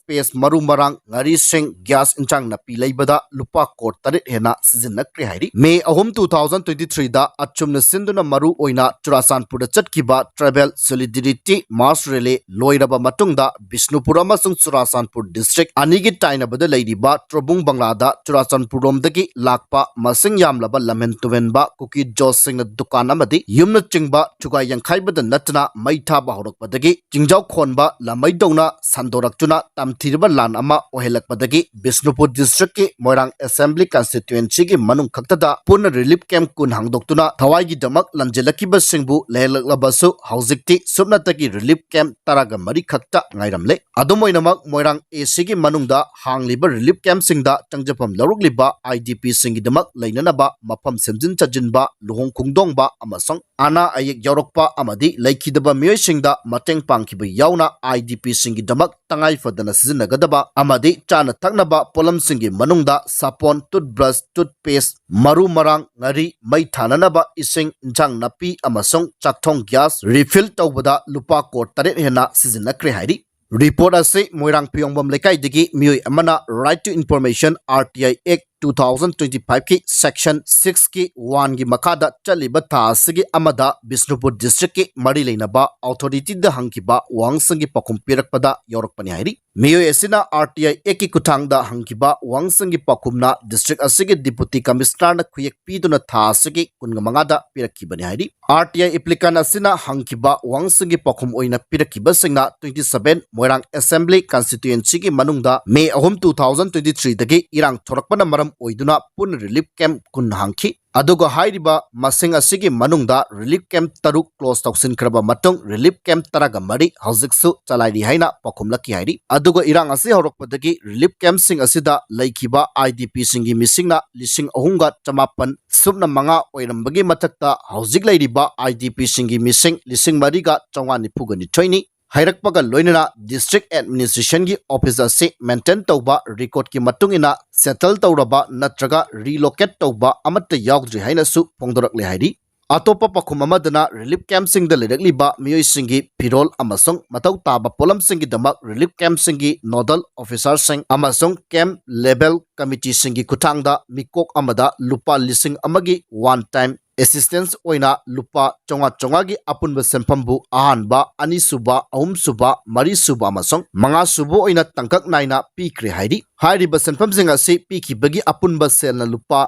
ꯄꯦꯁ, ꯃꯔꯨ ꯃꯔꯥꯡ, ꯉꯥꯔꯤꯁꯤꯡ, ꯒ꯭ꯌꯥꯁ, ꯏꯟꯁꯥꯡ ꯅꯥꯄꯤ ꯂꯩꯕꯗ ꯂꯨꯄꯥ ꯀꯣꯔ ꯇꯔꯦꯠ ꯍꯦꯟꯅ ꯁꯤꯖꯤꯟꯅꯈ꯭ꯔꯦ ꯍꯥꯏꯔꯤ꯫ ꯃꯦ ꯑꯍꯨꯝ, two thousand twenty threeꯗ ꯑꯆꯨꯝꯅ ꯁꯤꯟꯗꯨꯅ ꯃꯔꯨ ꯑꯣꯏꯅ ꯆꯨꯔꯥꯆꯥꯟꯄꯨꯔꯗ ꯆꯠꯈꯤꯕ ꯇ꯭ꯔꯥꯏꯕꯦꯜ ꯁꯣꯂꯤꯗꯔꯤꯇꯤ ꯃꯥꯔꯆ ꯔꯦꯂꯤ ꯂꯣꯏꯔꯕ ꯃꯇꯨꯡꯗ ꯕꯤꯁꯅꯨꯄꯨꯔ ꯑꯃꯁꯨꯡ ꯆꯨꯔꯥꯆꯥꯟꯄꯨꯔ ꯗꯤꯁꯇ꯭ꯔꯤꯛ ꯑꯅꯤꯒꯤ ꯇꯥꯏꯅꯕꯗ ꯂꯩꯔꯤꯕ ꯇ꯭ꯔꯣꯕꯨꯡ ꯕꯪꯂꯥꯗ ꯆꯨꯔꯥꯆꯥꯟꯄꯨꯔꯔꯣꯝꯗꯒꯤ ꯂꯥꯛꯄ ꯃꯁꯤꯡ ꯌꯥꯝꯂꯕ ꯂꯝꯍꯦꯟ ꯇꯨꯍꯦꯟꯕ ꯀꯨꯀꯤ ꯖꯣꯁꯁꯤꯡꯅ ꯗꯨꯀꯥꯟ ꯑꯃꯗꯤ ꯌꯨꯝꯅꯆꯤꯡꯕ ꯊꯨꯒꯥꯏ ꯌꯥꯡꯈꯥꯏꯕꯗ ꯅꯠꯇꯅ ꯃꯩ ꯊꯥꯕ ꯍꯧꯔꯛꯄꯗꯒꯤ ꯆꯤꯡꯖꯥꯎ ꯈꯣꯟꯕ ꯂꯥꯃꯩꯗꯧꯅ ꯁꯟꯗꯣꯔꯛꯇꯨꯅ ꯇꯝꯊꯤꯔꯕ ꯂꯥꯟ ꯑꯃ ꯑꯣꯏꯍꯜꯂꯛꯄꯗꯒꯤ ꯕꯤꯁꯅꯨꯄꯨꯔ ꯗꯤꯁꯇ꯭ꯔꯤꯛꯀꯤ ꯃꯣꯏꯔꯥꯡ ꯑꯦꯁꯦꯝꯕ꯭ꯂꯤ ꯀꯟꯁꯇꯤꯇ꯭ꯋꯦꯟꯁꯤꯒꯤ ꯃꯅꯨꯡ ꯈꯛꯇꯗ ꯄꯨꯟꯅ ꯔꯤꯂꯤꯐ ꯀꯦꯝꯞ ꯀꯨꯟ ꯍꯥꯡꯗꯣꯛꯇꯨꯅ ꯊꯋꯥꯏꯒꯤꯗꯃꯛ ꯂꯥꯟꯖꯦꯜꯂꯛꯈꯤꯕꯁꯤꯡꯕꯨ ꯂꯩꯍꯜꯂꯛꯂꯕꯁꯨ ꯍꯧꯖꯤꯛꯇꯤ ꯁꯨꯞꯅꯇꯒꯤ ꯔꯤꯂꯤꯐ ꯀꯦꯝꯞ ꯇꯔꯥꯒ ꯃꯔꯤ ꯈꯛꯇ ꯉꯥꯏꯔꯝꯂꯦ꯫ ꯑꯗꯨꯝ ꯑꯣꯏꯅꯃꯛ ꯃꯣꯏꯔꯥꯡ ꯑꯦꯁꯤꯒꯤ ꯃꯅꯨꯡꯗ ꯍꯥꯡꯂꯤꯕ ꯔꯤꯂꯤꯐ ꯀꯦꯝꯞꯁꯤꯡꯗ ꯆꯪꯖꯐꯝ ꯂꯧꯔꯛꯂꯤꯕ ꯑꯥꯏ-ꯗꯤ-ꯄꯤꯁꯤꯡꯒꯤꯗꯃꯛ ꯂꯩꯅꯅꯕ ꯃꯐꯝ ꯁꯦꯝꯖꯤꯟ ꯁꯥꯖꯤꯟꯕ, ꯂꯨꯍꯣꯡ ꯈꯣꯡꯗꯣꯡꯕ ꯑꯃꯁꯨꯡ ꯑꯅꯥ ꯑꯌꯦꯛ ꯌꯥꯎꯔꯛꯄ ꯑꯃꯗꯤ ꯂꯩꯈꯤꯗꯕ ꯃꯤꯑꯣꯏꯁꯤꯡꯗ ꯃꯇꯦꯡ ꯄꯥꯡꯈꯤꯕ ꯌꯥꯎꯅ ꯑꯥꯏ-ꯗꯤ-ꯄꯤꯁꯤꯡꯒꯤꯗꯃꯛ ꯇꯉꯥꯏ ꯐꯗꯅ ꯁꯤꯖꯤꯟꯅꯒꯗꯕ ꯑꯃꯗꯤ ꯆꯥꯅ ꯊꯛꯅꯕ ꯄꯣꯠꯂꯝꯁꯤꯡꯒꯤ ꯃꯅꯨꯡꯗ ꯁꯥꯄꯣꯟ, ꯇꯨꯠꯕ꯭ꯔꯁ, ꯇꯨꯠꯄꯦꯁ, ꯃꯔꯨ ꯃꯔꯥꯡ, ꯉꯥꯔꯤ, ꯃꯩ ꯊꯥꯅꯅꯕ ꯏꯁꯤꯡ, ꯏꯟꯁꯥꯡ ꯅꯥꯄꯤ ꯑꯃꯁꯨꯡ ꯆꯥꯛꯊꯣꯡ ꯒ꯭ꯌꯥꯁ ꯔꯤꯐꯤꯜ ꯇꯧꯕꯗ ꯂꯨꯄꯥ ꯀꯣꯔ ꯇꯔꯦꯠ ꯍꯦꯟꯅ ꯁꯤꯖꯤꯟꯅꯈ꯭ꯔꯦ ꯍꯥꯏꯔꯤ꯫ ꯔꯤꯄꯣꯔꯠ ꯑꯁꯤ ꯃꯣꯏꯔꯥꯡ ꯐꯤꯌꯣꯡꯕꯝ ꯂꯩꯀꯥꯏꯗꯒꯤ ꯃꯤꯑꯣꯏ ꯑꯃꯅ Right to Information, R T I Act, two thousand twenty five ꯀꯤ section six ꯀꯤ one ꯒꯤ ꯃꯈꯥꯗ ꯆꯠꯂꯤꯕ ꯊꯥ ꯑꯁꯤꯒꯤ ꯑꯃꯗ ꯕꯤꯁꯅꯨꯄꯨꯔ district ꯀꯤ ꯃꯔꯤ ꯂꯩꯅꯕ authority ꯗ ꯍꯪꯈꯤꯕ ꯋꯥꯍꯪꯁꯤꯡꯒꯤ ꯄꯥꯎꯈꯨꯝ ꯄꯤꯔꯛꯄꯗ ꯌꯥꯎꯔꯛꯄꯅꯤ ꯍꯥꯏꯔꯤ꯫ ꯃꯤꯑꯣꯏ ꯑꯁꯤꯅ R T I Act ꯀꯤ ꯈꯨꯠꯊꯥꯡꯗ ꯍꯪꯈꯤꯕ ꯋꯥꯍꯪꯁꯤꯡꯒꯤ ꯄꯥꯎꯈꯨꯝꯅ district ꯑꯁꯤꯒꯤ deputy commissioner ꯅ ꯈꯨꯌꯦꯛ ꯄꯤꯗꯨꯅ ꯊꯥ ꯑꯁꯤꯒꯤ ꯀꯨꯟꯃꯉꯥꯗ ꯄꯤꯔꯛꯈꯤꯕꯅꯤ ꯍꯥꯏꯔꯤ꯫ R T I applicant ꯑꯁꯤꯅ ꯍꯪꯈꯤꯕ ꯋꯥꯍꯪꯁꯤꯡꯒꯤ ꯄꯥꯎꯈꯨꯝ ꯑꯣꯏꯅ ꯄꯤꯔꯛꯈꯤꯕꯁꯤꯡꯅ twenty seven ꯃꯣꯏꯔꯥꯡ Assembly Constituency ꯒꯤ ꯃꯅꯨꯡꯗ May ꯑꯍꯨꯝ, two thousand twenty three ꯗꯒꯤ ꯏꯔꯥꯡ ꯊꯣꯔꯛꯄꯅ ꯃꯔꯝ ꯑꯣꯏꯗꯨꯅ ꯄꯨꯟꯅ relief camp ꯀꯨꯟ ꯍꯥꯡꯈꯤ꯫ ꯑꯗꯨꯒ ꯍꯥꯏꯔꯤꯕ ꯃꯁꯤꯡ ꯑꯁꯤꯒꯤ ꯃꯅꯨꯡꯗ relief camp ꯇꯔꯨꯛ close ꯇꯧꯁꯤꯟꯈ꯭ꯔꯕ ꯃꯇꯨꯡ relief camp ꯇꯔꯥꯒ ꯃꯔꯤ ꯍꯧꯖꯤꯛꯁꯨ ꯆꯂꯥꯏꯔꯤ ꯍꯥꯏꯅ ꯄꯥꯎꯈꯨꯝꯂꯛꯈꯤ ꯍꯥꯏꯔꯤ꯫ ꯑꯗꯨꯒ ꯏꯔꯥꯡ ꯑꯁꯤ ꯍꯧꯔꯛꯄꯗꯒꯤ relief camp ꯁꯤꯡ ꯑꯁꯤꯗ ꯂꯩꯈꯤꯕ I D P ꯁꯤꯡꯒꯤ ꯃꯤꯁꯤꯡꯅ ꯂꯤꯁꯤꯡ ꯑꯍꯨꯝꯒ ꯆꯃꯥꯄꯟ ꯁꯨꯞꯅ ꯃꯉꯥ ꯑꯣꯏꯔꯝꯕꯒꯤ ꯃꯊꯛꯇ ꯍꯧꯖꯤꯛ ꯂꯩꯔꯤꯕ I D P ꯁꯤꯡꯒꯤ ꯃꯤꯁꯤꯡ ꯂꯤꯁꯤꯡ ꯃꯔꯤꯒ ꯆꯥꯝꯃꯉꯥ ꯅꯤꯐꯨꯒ ꯅꯤꯊꯣꯏꯅꯤ꯫ ꯍꯥꯏꯔꯛꯄꯒ ꯂꯣꯏꯅꯅ district administration ꯒꯤ office ꯑꯁꯤ maintain ꯇꯧꯕ record ꯀꯤ ꯃꯇꯨꯡ ꯏꯟꯅ settle ꯇꯧꯔꯕ ꯅꯠꯇ꯭ꯔꯒ relocate ꯇꯧꯕ ꯑꯃꯠꯇ ꯌꯥꯎꯗ꯭ꯔꯤ ꯍꯥꯏꯅꯁꯨ ꯐꯣꯡꯗꯣꯔꯛꯂꯦ ꯍꯥꯏꯔꯤ꯫ ꯑꯇꯣꯞꯄ ꯄꯥꯎꯈꯨꯝ ꯑꯃꯗꯅ relief camp ꯁꯤꯡꯗ ꯂꯩꯔꯛꯂꯤꯕ ꯃꯤꯑꯣꯏꯁꯤꯡꯒꯤ ꯐꯤꯔꯣꯜ ꯑꯃꯁꯨꯡ ꯃꯊꯧ ꯇꯥꯕ ꯄꯣꯠꯂꯝꯁꯤꯡꯒꯤꯗꯃꯛ relief camp ꯁꯤꯡꯒꯤ nodal officer ꯁꯤꯡ ꯑꯃꯁꯨꯡ camp level committee ꯁꯤꯡꯒꯤ ꯈꯨꯠꯊꯥꯡꯗ ꯃꯤꯀꯣꯛ ꯑꯃꯗ ꯂꯨꯄꯥ ꯂꯤꯁꯤꯡ ꯑꯃꯒꯤ one time assistance ꯑꯣꯏꯅ ꯂꯨꯄꯥ ꯆꯥꯝꯃꯉꯥ ꯆꯥꯝꯃꯉꯥꯒꯤ ꯑꯄꯨꯟꯕ ꯁꯦꯟꯐꯝꯕꯨ ꯑꯍꯥꯟꯕ, ꯑꯅꯤꯁꯨꯕ, ꯑꯍꯨꯝꯁꯨꯕ, ꯃꯔꯤꯁꯨꯕ ꯑꯃꯁꯨꯡ ꯃꯉꯥꯁꯨꯕ ꯑꯣꯏꯅ ꯇꯥꯡꯀꯛ ꯅꯥꯏꯅ ꯄꯤꯈ꯭ꯔꯦ ꯍꯥꯏꯔꯤ꯫ ꯍꯥꯏꯔꯤꯕ ꯁꯦꯟꯐꯝꯁꯤꯡ ꯑꯁꯤ ꯄꯤꯈꯤꯕꯒꯤ ꯑꯄꯨꯟꯕ ꯁꯦꯜꯅ ꯂꯨꯄꯥ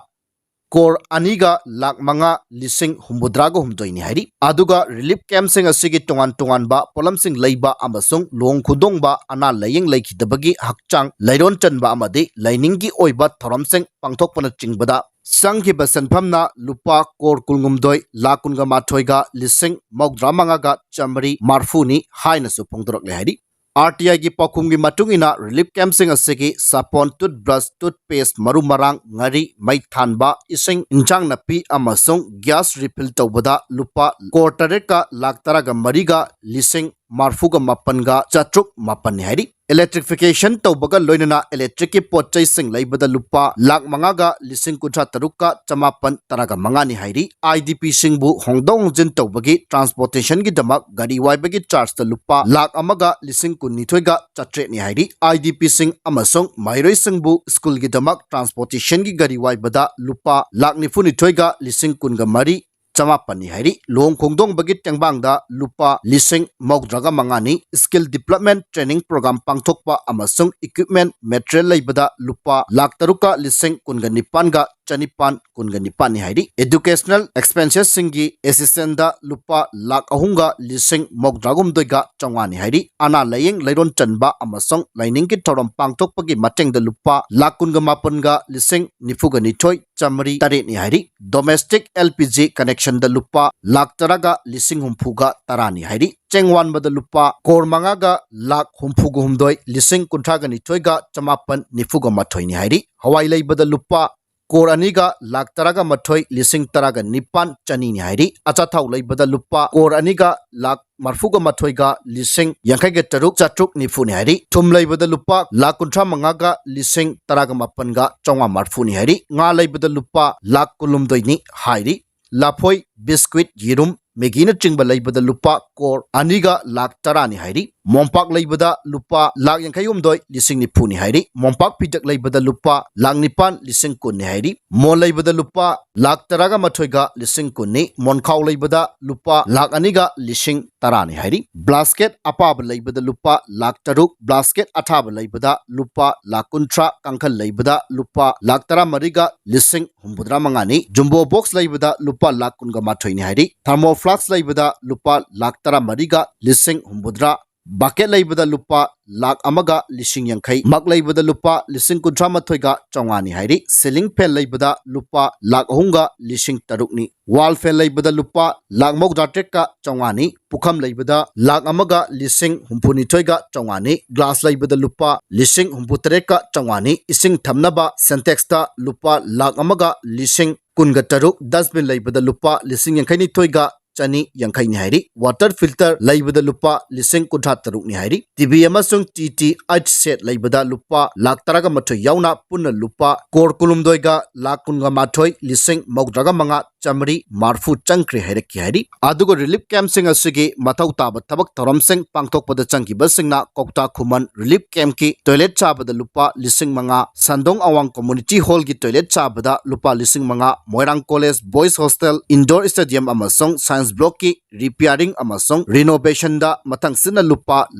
ꯀꯣꯔ ꯑꯅꯤꯒ ꯂꯥꯛ ꯃꯉꯥ ꯂꯤꯁꯤꯡ ꯍꯨꯝꯐꯨꯇꯔꯥꯒ ꯍꯨꯝꯗꯣꯏꯅꯤ ꯍꯥꯏꯔꯤ꯫ ꯑꯗꯨꯒ relief camp ꯁꯤꯡ ꯑꯁꯤꯒꯤ ꯇꯣꯉꯥꯟ ꯇꯣꯉꯥꯟꯕ ꯄꯣꯠꯂꯝꯁꯤꯡ ꯂꯩꯕ ꯑꯃꯁꯨꯡ ꯂꯨꯍꯣꯡ ꯈꯨꯗꯣꯡꯕ, ꯑꯅꯥ ꯂꯥꯌꯦꯡ ꯂꯩꯈꯤꯗꯕꯒꯤ ꯍꯛꯆꯥꯡ ꯂꯩꯔꯣꯟ ꯆꯟꯕ ꯑꯃꯗꯤ ꯂꯥꯏꯅꯤꯡꯒꯤ ꯑꯣꯏꯕ ꯊꯧꯔꯝꯁꯤꯡ ꯄꯥꯡꯊꯣꯛꯄꯅꯆꯤꯡꯕꯗ ꯆꯪꯈꯤꯕ ꯁꯦꯟꯐꯝꯅ ꯂꯨꯄꯥ ꯀꯣꯔ ꯀꯨꯟꯍꯨꯝꯗꯣꯏ ꯂꯥꯛ ꯀꯨꯟꯒ ꯃꯥꯊꯣꯏꯒ ꯂꯤꯁꯤꯡ ꯃꯧꯗ꯭ꯔꯥ ꯃꯉꯥꯒ ꯆꯥꯃꯔꯤ ꯃꯔꯐꯨꯅꯤ ꯍꯥꯏꯅꯁꯨ ꯐꯣꯡꯗꯣꯔꯛꯂꯦ ꯍꯥꯏꯔꯤ꯫ R T I ꯒꯤ ꯄꯥꯎꯈꯨꯝꯒꯤ ꯃꯇꯨꯡ ꯏꯟꯅ relief camp ꯁꯤꯡ ꯑꯁꯤꯒꯤ ꯁꯥꯄꯣꯟ, toothbrush, toothpaste, ꯃꯔꯨ ꯃꯔꯥꯡ, ꯉꯥꯔꯤ, ꯃꯩ ꯊꯥꯟꯕ, ꯏꯁꯤꯡ, ꯏꯟꯁꯥꯡ ꯅꯥꯄꯤ ꯑꯃꯁꯨꯡ gas refill ꯇꯧꯕꯗ ꯂꯨꯄꯥ ꯀꯣꯔ ꯇꯔꯦꯠꯀ ꯂꯥꯛ ꯇꯔꯥꯒ ꯃꯔꯤꯒ ꯂꯤꯁꯤꯡ ꯃꯔꯐꯨꯒ ꯃꯥꯄꯟꯒ ꯆꯥꯇ꯭ꯔꯨꯛ ꯃꯥꯄꯟꯅꯤ ꯍꯥꯏꯔꯤ꯫ Electrification ꯇꯧꯕꯒ ꯂꯣꯏꯅꯅ electric ꯀꯤ ꯄꯣꯠ ꯆꯩꯁꯤꯡ ꯂꯩꯕꯗ ꯂꯨꯄꯥ ꯂꯥꯈ ꯃꯉꯥꯒ ꯂꯤꯁꯤꯡ ꯀꯨꯟꯊ꯭ꯔꯥ ꯇꯔꯨꯛꯀ ꯆꯃꯥꯄꯟ ꯇꯔꯥꯒ ꯃꯉꯥꯅꯤ ꯍꯥꯏꯔꯤ꯫ IDP ꯁꯤꯡꯕꯨ ꯍꯣꯡꯗꯣꯛ ꯍꯣꯡꯖꯤꯟ ꯇꯧꯕꯒꯤ transportation ꯒꯤꯗꯃꯛ ꯒꯥꯔꯤ ꯋꯥꯏꯕꯒꯤ charge ꯇ ꯂꯨꯄꯥ ꯂꯥꯈ ꯑꯃꯒ ꯂꯤꯁꯤꯡ ꯀꯨꯟꯅꯤꯊꯣꯏꯒ ꯆꯥꯇ꯭ꯔꯦꯠꯅꯤ ꯍꯥꯏꯔꯤ꯫ IDP ꯁꯤꯡ ꯑꯃꯁꯨꯡ ꯃꯍꯩꯔꯣꯏꯁꯤꯡꯕꯨ school ꯒꯤꯗꯃꯛ transportation ꯒꯤ ꯒꯥꯔꯤ ꯋꯥꯏꯕꯗ ꯂꯨꯄꯥ ꯂꯥꯈ ꯅꯤꯐꯨꯅꯤꯊꯣꯏꯒ ꯂꯤꯁꯤꯡ ꯀꯨꯟꯒ ꯃꯔꯤ ꯆꯃꯥꯄꯟꯅꯤ ꯍꯥꯏꯔꯤ꯫ ꯂꯨꯍꯣꯡ ꯈꯣꯡꯗꯣꯡꯕꯒꯤ ꯇꯦꯡꯕꯥꯡꯗ ꯂꯨꯄꯥ ꯂꯤꯁꯤꯡ ꯃꯧꯗ꯭ꯔꯥꯒ ꯃꯉꯥꯅꯤ꯫ Skill Development Training Program ꯄꯥꯡꯊꯣꯛꯄ ꯑꯃꯁꯨꯡ equipment material ꯂꯩꯕꯗ ꯂꯨꯄꯥ ꯂꯥꯈ ꯇꯔꯨꯛꯀ ꯂꯤꯁꯤꯡ ꯀꯨꯟꯒ ꯅꯤꯄꯥꯟꯒ ꯆꯅꯤꯄꯥꯟ ꯀꯨꯟꯒ ꯅꯤꯄꯥꯟꯅꯤ ꯍꯥꯏꯔꯤ꯫ Educational expenses ꯁꯤꯡꯒꯤ assistance ꯗ ꯂꯨꯄꯥ ꯂꯥꯈ ꯑꯍꯨꯝꯒ ꯂꯤꯁꯤꯡ ꯃꯧꯗ꯭ꯔꯥꯍꯨꯝꯗꯣꯏꯒ ꯆꯥꯝꯃꯉꯥꯅꯤ ꯍꯥꯏꯔꯤ꯫ ꯑꯅꯥ ꯂꯥꯌꯦꯡ, ꯂꯩꯔꯣꯟ ꯆꯟꯕ ꯑꯃꯁꯨꯡ ꯂꯥꯏꯅꯤꯡꯒꯤ ꯊꯧꯔꯝ ꯄꯥꯡꯊꯣꯛꯄꯒꯤ ꯃꯇꯦꯡꯗ ꯂꯨꯄꯥ ꯂꯥꯈ ꯀꯨꯟꯒ ꯃꯥꯄꯟꯒ ꯂꯤꯁꯤꯡ ꯅꯤꯐꯨꯒ ꯅꯤꯊꯣꯏ ꯆꯥꯃꯔꯤ ꯇꯔꯦꯠꯅꯤ ꯍꯥꯏꯔꯤ꯫ Domestic LPG connection ꯗ ꯂꯨꯄꯥ ꯂꯥꯈ ꯇꯔꯥꯒ ꯂꯤꯁꯤꯡ ꯍꯨꯝꯐꯨꯒ ꯇꯔꯥꯅꯤ ꯍꯥꯏꯔꯤ꯫ ꯆꯦꯡ ꯋꯥꯟꯕꯗ ꯂꯨꯄꯥ ꯀꯣꯔ ꯃꯉꯥꯒ ꯂꯥꯈ ꯍꯨꯝꯐꯨꯒ ꯍꯨꯝꯗꯣꯏ ꯂꯤꯁꯤꯡ ꯀꯨꯟꯊ꯭ꯔꯥꯒ ꯅꯤꯊꯣꯏꯒ ꯆꯃꯥꯄꯟ ꯅꯤꯐꯨꯒ ꯃꯥꯊꯣꯏꯅꯤ ꯍꯥꯏꯔꯤ꯫ ꯍꯋꯥꯏ ꯂꯩꯕꯗ ꯂꯨꯄꯥ ꯀꯣꯔ ꯑꯅꯤꯒ ꯂꯥꯈ ꯇꯔꯥꯒ ꯃꯥꯊꯣꯏ ꯂꯤꯁꯤꯡ ꯇꯔꯥꯒ ꯅꯤꯄꯥꯟ ꯆꯅꯤꯅꯤ ꯍꯥꯏꯔꯤ꯫ ꯑꯆꯥꯊꯥꯎ ꯂꯩꯕꯗ ꯂꯨꯄꯥ ꯀꯣꯔ ꯑꯅꯤꯒ ꯂꯥꯈ ꯃꯔꯐꯨꯒ ꯃꯥꯊꯣꯏꯒ ꯂꯤꯁꯤꯡ ꯌꯥꯡꯈꯩꯒ ꯇꯔꯨꯛ ꯆꯥꯇ꯭ꯔꯨꯛ ꯅꯤꯐꯨꯅꯤ ꯍꯥꯏꯔꯤ꯫ ꯊꯨꯝ ꯂꯩꯕꯗ ꯂꯨꯄꯥ ꯂꯥꯈ ꯀꯨꯟꯊ꯭ꯔꯥ ꯃꯉꯥꯒ ꯂꯤꯁꯤꯡ ꯇꯔꯥꯒ ꯃꯥꯄꯟꯒ ꯆꯥꯝꯃꯉꯥ ꯃꯔꯐꯨꯅꯤ ꯍꯥꯏꯔꯤ꯫ ꯉꯥ ꯂꯩꯕꯗ ꯂꯨꯄꯥ ꯂꯥꯈ ꯀꯨꯟꯍꯨꯝꯗꯣꯏꯅꯤ ꯍꯥꯏꯔꯤ꯫ ꯂꯐꯣꯏ, ꯕꯤꯁꯀ꯭ꯋꯤꯠ, ꯌꯦꯔꯨꯝ, ꯃꯦꯒꯤꯅꯆꯤꯡꯕ ꯂꯩꯕꯗ ꯂꯨꯄꯥ ꯀꯣꯔ ꯑꯅꯤꯒ ꯂꯥꯈ ꯇꯔꯥꯅꯤ ꯍꯥꯏꯔꯤ꯫ ꯃꯣꯝꯄꯥꯛ ꯂꯩꯕꯗ ꯂꯨꯄꯥ ꯂꯥꯈ ꯌꯥꯡꯈꯩ ꯍꯨꯝꯗꯣꯏ ꯂꯤꯁꯤꯡ ꯅꯤꯐꯨꯅꯤ ꯍꯥꯏꯔꯤ꯫ ꯃꯣꯝꯄꯥꯛ ꯐꯤꯗꯛ ꯂꯩꯕꯗ ꯂꯨꯄꯥ ꯂꯥꯈ ꯅꯤꯄꯥꯟ ꯂꯤꯁꯤꯡ ꯀꯨꯟꯅꯤ ꯍꯥꯏꯔꯤ꯫ ꯃꯣꯟ ꯂꯩꯕꯗ ꯂꯨꯄꯥ ꯂꯥꯈ ꯇꯔꯥꯒ ꯃꯥꯊꯣꯏꯒ ꯂꯤꯁꯤꯡ ꯀꯨꯟꯅꯤ꯫ ꯃꯣꯟꯈꯥꯎ ꯂꯩꯕꯗ ꯂꯨꯄꯥ ꯂꯥꯈ ꯑꯅꯤꯒ ꯂꯤꯁꯤꯡ ꯇꯔꯥꯅꯤ ꯍꯥꯏꯔꯤ꯫ ꯕ꯭ꯂꯥꯁꯀꯦꯠ ꯑꯄꯥꯕ ꯂꯩꯕꯗ ꯂꯨꯄꯥ ꯂꯥꯈ ꯇꯔꯨꯛ, ꯕ꯭ꯂꯥꯁꯀꯦꯠ ꯑꯊꯥꯕ ꯂꯩꯕꯗ ꯂꯨꯄꯥ ꯂꯥꯈ ꯀꯨꯟꯊ꯭ꯔꯥ, ꯀꯥꯡꯈꯜ ꯂꯩꯕꯗ ꯂꯨꯄꯥ ꯂꯥꯈ ꯇꯔꯥꯃꯔꯤꯒ ꯂꯤꯁꯤꯡ ꯍꯨꯝꯐꯨꯇꯔꯥ ꯃꯉꯥꯅꯤ꯫ ꯖꯨꯝꯕꯣ ꯕꯣꯛꯁ ꯂꯩꯕꯗ ꯂꯨꯄꯥ ꯂꯥꯈ ꯀꯨꯟꯒ ꯃꯥꯊꯣꯏꯅꯤ ꯍꯥꯏꯔꯤ꯫ ꯊꯔꯃꯣ ꯐ꯭ꯂꯥꯛꯁ ꯂꯩꯕꯗ ꯂꯨꯄꯥ ꯂꯥꯈ ꯇꯔꯥꯃꯔꯤꯒ ꯂꯤꯁꯤꯡ ꯍꯨꯝꯐꯨꯇꯔꯥ, ꯕꯀꯦꯠ ꯂꯩꯕꯗ ꯂꯨꯄꯥ ꯂꯥꯈ ꯑꯃꯒ ꯂꯤꯁꯤꯡ ꯌꯥꯡꯈꯩ, ꯃꯒ ꯂꯩꯕꯗ ꯂꯨꯄꯥ ꯂꯤꯁꯤꯡ ꯀꯨꯟꯊ꯭ꯔꯥ ꯃꯥꯊꯣꯏꯒ ꯆꯥꯝꯃꯉꯥꯅꯤ ꯍꯥꯏꯔꯤ꯫ ꯁꯤꯂꯤꯡ ꯐꯦꯟ ꯂꯩꯕꯗ ꯂꯨꯄꯥ ꯂꯥꯈ ꯑꯍꯨꯝꯒ ꯂꯤꯁꯤꯡ ꯇꯔꯨꯛꯅꯤ꯫ ꯋꯥꯜ ꯐꯦꯟ ꯂꯩꯕꯗ ꯂꯨꯄꯥ ꯂꯥꯈ ꯃꯧꯗ꯭ꯔꯥ ꯇꯔꯦꯠꯀ ꯆꯥꯝꯃꯉꯥꯅꯤ꯫ ꯄꯨꯈꯝ ꯂꯩꯕꯗ ꯂꯥꯈ ꯑꯃꯒ ꯂꯤꯁꯤꯡ ꯍꯨꯝꯐꯨꯅꯤꯊꯣꯏꯒ ꯆꯥꯝꯃꯉꯥꯅꯤ꯫ ꯒ꯭ꯂꯥꯁ ꯂꯩꯕꯗ ꯂꯨꯄꯥ ꯂꯤꯁꯤꯡ ꯍꯨꯝꯐꯨꯇꯔꯦꯠꯀ ꯆꯥꯝꯃꯉꯥꯅꯤ꯫ ꯏꯁꯤꯡ ꯊꯝꯅꯕ ꯁꯦꯟꯇꯦꯛꯁꯇ ꯂꯨꯄꯥ ꯂꯥꯈ ꯑꯃꯒ ꯂꯤꯁꯤꯡ ꯀꯨꯟꯒ ꯇꯔꯨꯛ, ꯗꯁꯕꯤꯟ ꯂꯩꯕꯗ ꯂꯨꯄꯥ ꯂꯤꯁꯤꯡ ꯌꯥꯡꯈꯩꯅꯤꯊꯣꯏꯒ ꯆꯅꯤ ꯌꯥꯡꯈꯩꯅꯤ ꯍꯥꯏꯔꯤ꯫ Water filter ꯂꯩꯕꯗ ꯂꯨꯄꯥ ꯂꯤꯁꯤꯡ ꯀꯨꯟꯊ꯭ꯔꯥ ꯇꯔꯨꯛꯅꯤ ꯍꯥꯏꯔꯤ꯫ ꯇꯤ ꯚꯤ ꯑꯃꯁꯨꯡ ꯇꯤ ꯇꯤ ꯑꯩꯠ set ꯂꯩꯕꯗ ꯂꯨꯄꯥ ꯂꯥꯈ ꯇꯔꯥꯒ ꯃꯥꯊꯣꯏ ꯌꯥꯎꯅ ꯄꯨꯟꯅ ꯂꯨꯄꯥ ꯀꯣꯔ ꯀꯨꯟꯍꯨꯝꯗꯣꯏꯒ ꯂꯥꯈ ꯀꯨꯟꯒ ꯃꯥꯊꯣꯏ ꯂꯤꯁꯤꯡ ꯃꯧꯗ꯭ꯔꯥꯒ ꯃꯉꯥ ꯆꯥꯃꯔꯤ ꯃꯔꯐꯨ ꯆꯪꯈ꯭ꯔꯦ ꯍꯥꯏꯔꯛꯈꯤ ꯍꯥꯏꯔꯤ꯫ ꯑꯗꯨꯒ relief camp ꯁꯤꯡ ꯑꯁꯤꯒꯤ ꯃꯊꯧ ꯇꯥꯕ ꯊꯕꯛ ꯊꯧꯔꯝꯁꯤꯡ ꯄꯥꯡꯊꯣꯛꯄꯗ ꯆꯪꯈꯤꯕꯁꯤꯡꯅ ꯀꯧꯇꯥ ꯈꯨꯃꯟ relief camp ꯀꯤ toilet ꯆꯥꯕꯗ ꯂꯨꯄꯥ ꯂꯤꯁꯤꯡ ꯃꯉꯥ, ꯁꯟꯗꯣꯡ ꯑꯋꯥꯡ community hall ꯒꯤ toilet ꯆꯥꯕꯗ ꯂꯨꯄꯥ ꯂꯤꯁꯤꯡ ꯃꯉꯥ, ꯃꯣꯏꯔꯥꯡ college boys hostel, indoor stadium ꯑꯃꯁꯨꯡ science block ꯀꯤ repairing ꯑꯃꯁꯨꯡ renovation ꯗ ꯃꯊꯪꯁꯤꯠꯅ ꯂꯨꯄꯥ